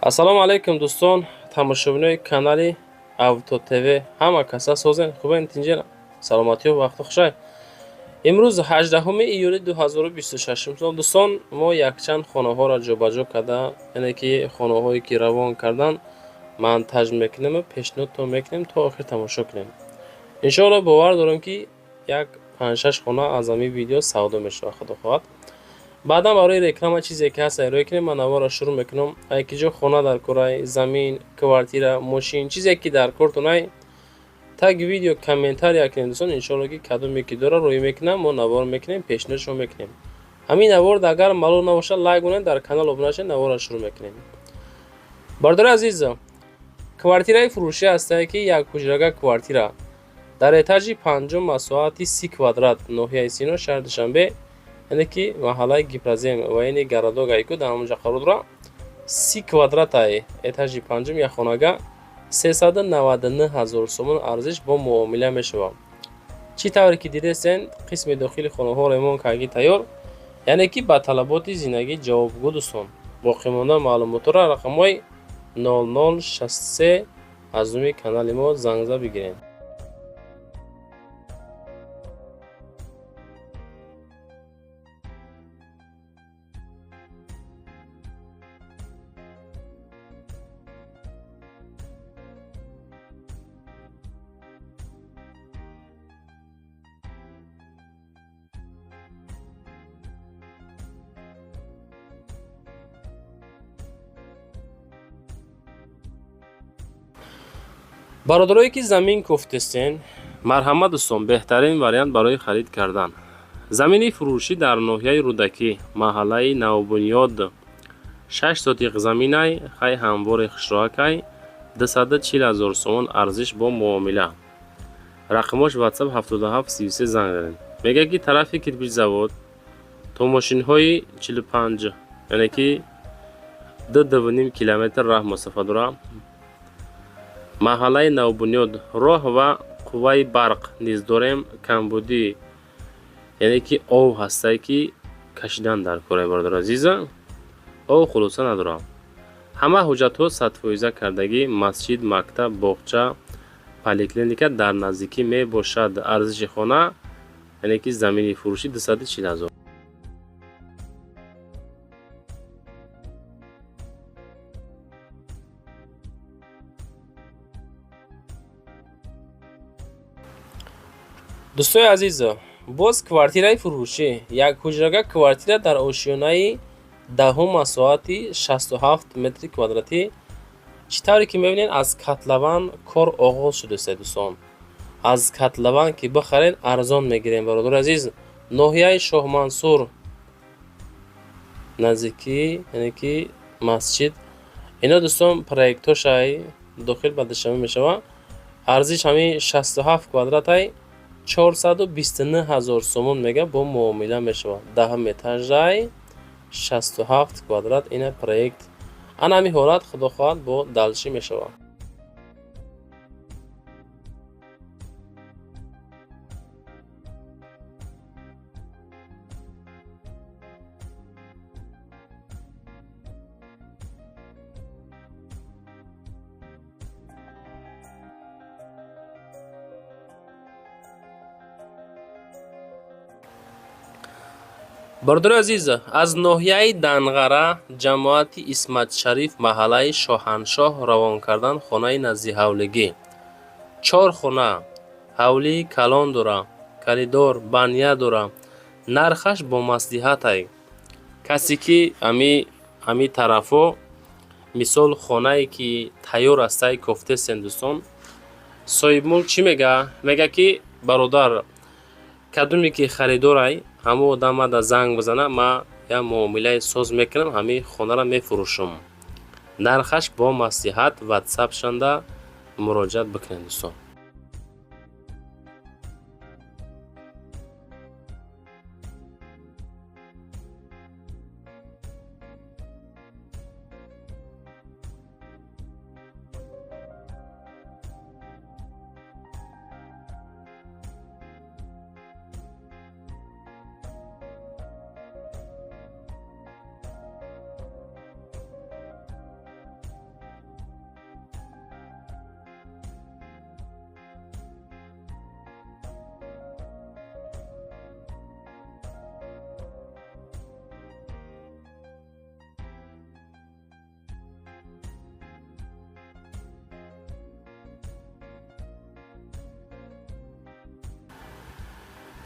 Ассалому алайкум дӯстон, тамошобинои канали Авто ТВ. Ҳама каса созен, хубен, тинҷен, саломатиё, вақту хушай. Имрӯз 18 июли 2026 сол дӯстон, мо якчанд хонаҳоро ҷобаҷо карда, яъне ки хонаҳое ки равон кардан, монтаж мекунем ва пешниҳодтон мекунем, то охир тамошо кунем. Иншоалло бовар дорам ки як 5-6 хона аз ҳамин видео савдо мешавад, худо хоҳад. Баъдан барои реклама чизе ки ҳаст эрое кунем, ман наворро шурӯъ мекунам. Ай ки ҷо хона дар корай, замин, квартира, мошин, чизе ки дар кортон ай, таги видео комментария кунем дӯстон, иншоалло ки кадоме ки дора рӯй мекунам, мо навор мекунем, пешниҳодшон мекунем. Ҳамин навор агар маълум набошад, лайк кунед, дар канал обуна шавед, наворро шурӯъ мекунем. Бародари азиз, квартираи фурӯшӣ ҳастае ки як ҳуҷрага квартира дар этажи панҷум, масоҳати 30 квадрат, ноҳияи Сино, шаҳри Душанбе, яъне ки маҳаллаи Гипрозем ва ини городок айку дар ҳамонҷа қарор дорад. 30 квадратай, этажи панҷум, як хонага, 399 ҳазор сомон арзиш, бо муомила мешавад. Чӣ тавре ки дидесен, қисми дохили хонаҳо ремонт карги тайёр, яъне ки ба талаботи зиндагӣ ҷавобгӯ. Дӯстон, боқимонда маълумотҳоро рақамҳои 0063 аз номи канали мо зангза бигиред. Бародарое ки замин кофтестен, марҳамат дӯстон, беҳтарин вариант барои харид кардан. Замини фурӯшӣ дар ноҳияи Рӯдакӣ, маҳаллаи Навбунёд, 6 сотиқ заминай, хай ҳамвори хушроакай, 240 ҳазор сомон арзиш, бо муомила. Рақамош WhatsApp 7733, занг занед. Мегӯяд ки тарафи кирпичзавод то мошинҳои 45, яъне ки 2-2,5 километр раҳ масофа дорад. Маҳаллаи Навбунёд роҳ ва қувваи барқ низ дорем, камбудӣ яъне ки ов ҳастае ки кашидан дар кораи, бародари азиза, ов хулоса надорам. Ҳама ҳуҷҷатҳо садфоиза кардагӣ, масҷид, мактаб, боғча, поликлиника дар наздикӣ мебошад. Арзиши хона, яъне ки замини фурӯшӣ, 240 ҳазор. Дӯстои азиз, боз квартираи фурӯшӣ, як ҳуҷрага квартира дар ошёнаи даҳум, масоҳати 67 метри квадратӣ. Чӣ тавре ки мебинед, аз котлован кор оғоз шудааст. Дӯстон, аз котлован ки бихаред, арзон мегирем. Бародари азиз, ноҳияи Шоҳмансур, наздикӣ, яъне ки масҷид. Ино дӯстон, проектҳошай дохил ба Душанбе мешавад. Арзиш ҳамин 67 квадратай 429 ҳазор сомон мега, бо муомила мешавад. Даҳум этажай, 67 квадрат, ина проект. Ана ҳамин ҳолат, худо хоҳад, бо дальше мешавад. Бародари азиз, аз ноҳияи Данғара, ҷамоати Исматшариф, маҳаллаи Шоҳаншоҳ равон кардан хонаи наздиҳавлигӣ, чор хона, ҳавлии калон дора, коридор, баня дора, нархаш бо маслиҳатай. Касе ки ҳами тарафҳо, мисол, хонае ки тайёр ҳастай кофтесен, дӯстон, соҳибмулк чӣ мега? Мега ки бародар, кадоме ки харидорай, ҳамон одам мада занг бизана, ман як муомилаи соз мекунам, ҳамин хонаро мефурӯшам. Нархаш бо маслиҳат, ватсап шанда муроҷиат бикунед, дӯстон.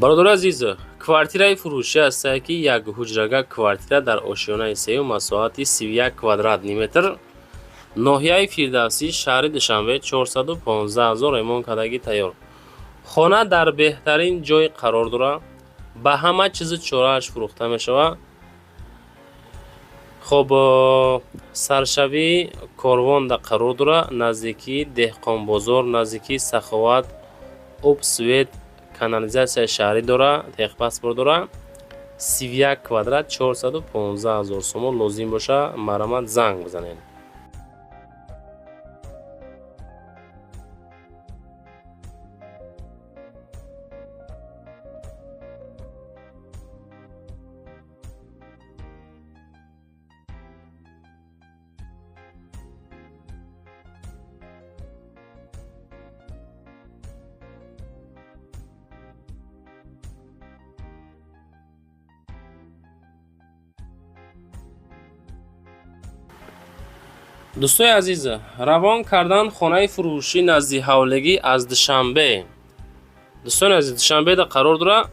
Бародари азиз, квартираи фурӯшӣ ҳастае, ки як ҳуҷрага квартира дар ошёнаи сеюм, масоҳати 31 квадратный метр, ноҳияи Фирдавсӣ, шаҳри Душанбе, 415 ҳазор ремонт кардагӣ тайёр. Хона дар беҳтарин ҷой қарор дорад, ба ҳама чизу чорааш фурӯхта мешавад. Хоб, саршавии Корвонда қарор дорад, наздикии Деҳқонбозор, наздикии Саховат, об, свет, канализатсияи шаҳрӣ дорад, техпаспорт дорад. 31 квадрат, 415 ҳазор сомон. Лозим боша, марҳамат, занг бизанед. Дӯстои азиз, равон кардан хонаи фурӯшӣ назди ҳавлигӣ аз Душанбе. Дӯстони азиз, Душанбеда қарор дорад,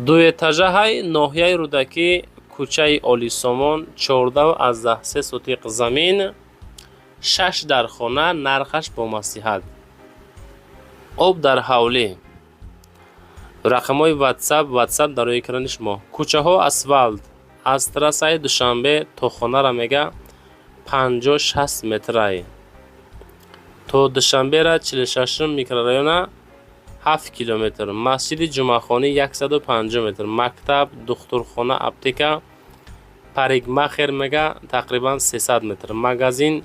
дуэтажаҳай, ноҳияи Рӯдакӣ, кӯчаи Олисомон, 14,3 сотиқ замин, шаш дар хона, нархаш бо маслиҳат, об дар ҳавлӣ, рақамҳои ватсап дар рӯи экрани шумо. Кӯчаҳо асфалт, аз трассаи Душанбе то хонара мега 50-60 метрай, то Душанбера 46-ум микрорайона 7 километр, масҷиди Ҷумъахонӣ 150 метр, мактаб, духтурхона, аптека, парикмахер мега тақрибан 300 метр, магазини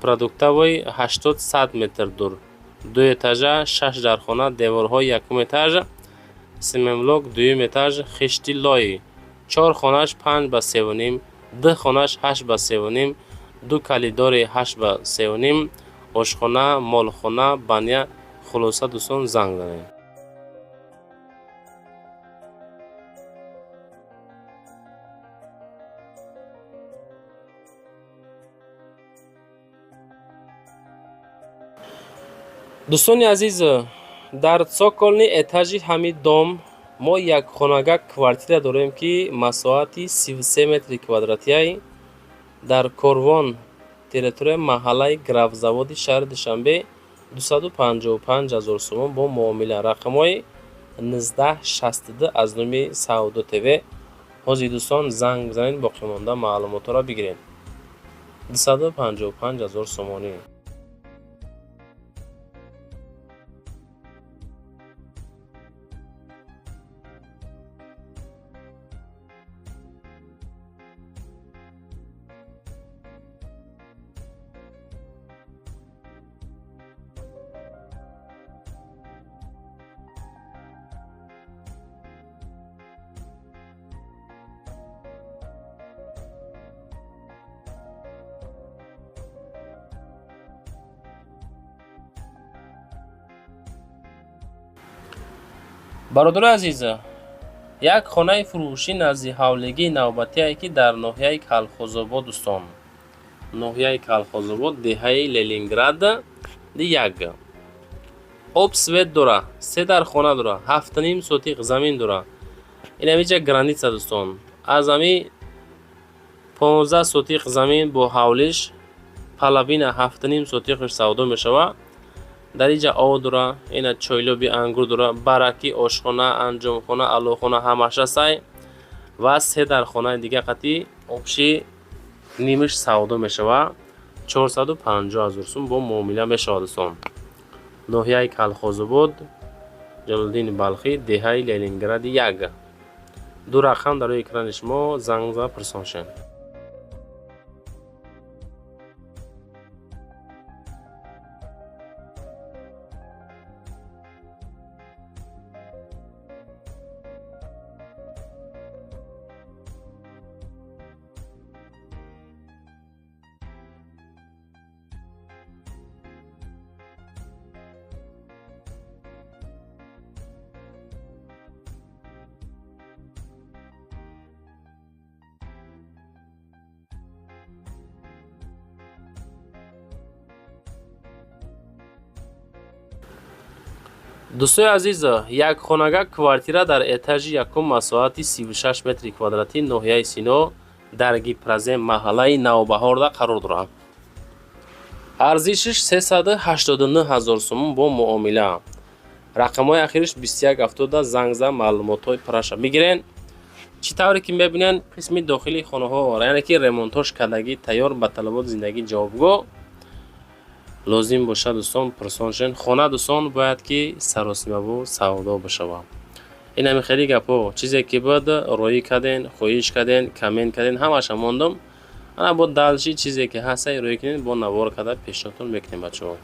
продуктовый 80-100 метр дур. Ду этажа, шаш дархона, деворҳои якум этаж семенблок, дуюм этаж хишти лой, чор хонаш 5 ба 3,5, ду хонаш 8 ба 3,5, ду калидори 8 ба 3,5, ошхона, молхона, баня. Хулоса, дӯстон, занг занед. Дӯстони азиз, дар цокольный этажи ҳамин дом мо як хонага квартира дорем, ки масоҳати 33 метри квадратияй, дар Корвон, территорияи маҳаллаи Графзаводи шаҳри Душанбе, 255 ҳазор сомон бо муомила, рақамҳои 1962 аз номи Савдо ТВ. Ҳозир, дӯстон, занг бизанед, боқимонда маълумотҳоро бигиред. 255 ҳазор сомонӣ. Бародари азиз, як хонаи фурӯшӣ назди ҳавлигии навбатие, ки дар ноҳияи Калхозобод, дӯстон, ноҳияи Калхозобод, деҳаи Ленинград як, об, свет дора, се дар хона дора, 7,5 сотиқ замин дора. Ин ҳамиҷа граница, дӯстон. Аз ҳами 15 сотиқ замин бо ҳавлиш, половина 7,5 сотиқаш савдо мешавад. Дар инҷа об дора, ина чойлоби ангур дора, баракӣ, ошхона, анҷомхона, аллохона ҳамаш ҳастай ва се дар хонаи дига қатӣ общий нимиш савдо мешавад. 450 ҳазор сум бо муомила мешавад, дӯстон. Ноҳияи Калхозобод, Ҷалолиддини Балхӣ, деҳаи Ленингради як. Ду рақам дар рӯи экрани шумо, занг зада пурсон шавед. Дӯстои азиз, як хонага квартира дар этажи якум, масоҳати 36 метри квадратӣ, ноҳияи Сино, дар Гипрозем, маҳаллаи Навбаҳорда қарор дорад. Арзишаш 389 ҳазор сомон бо муомила. Рақамҳои ахириш 2170, занг зан, маълумотҳои пурраша бигирен. Чӣ тавре ки мебинен, қисми дохилии хонаҳо, яъне ки ремонтош кардагӣ, тайёр, ба талаботи зиндагӣ ҷавобгӯ. Лозим бошад, дӯстон, пурсон шен. Хона, дӯстон, бояд ки саросимаву савдо бишавад. Ин ҳами хеле гапҳо, чизе ки буд, роӣ карден, хоҳиш карден, коммент карден, ҳамаша мондум. Ана бо дальше чизе ки ҳаста, роӣ кунед, бо навор карда пешниҳодтон мекунем, бачаҳо.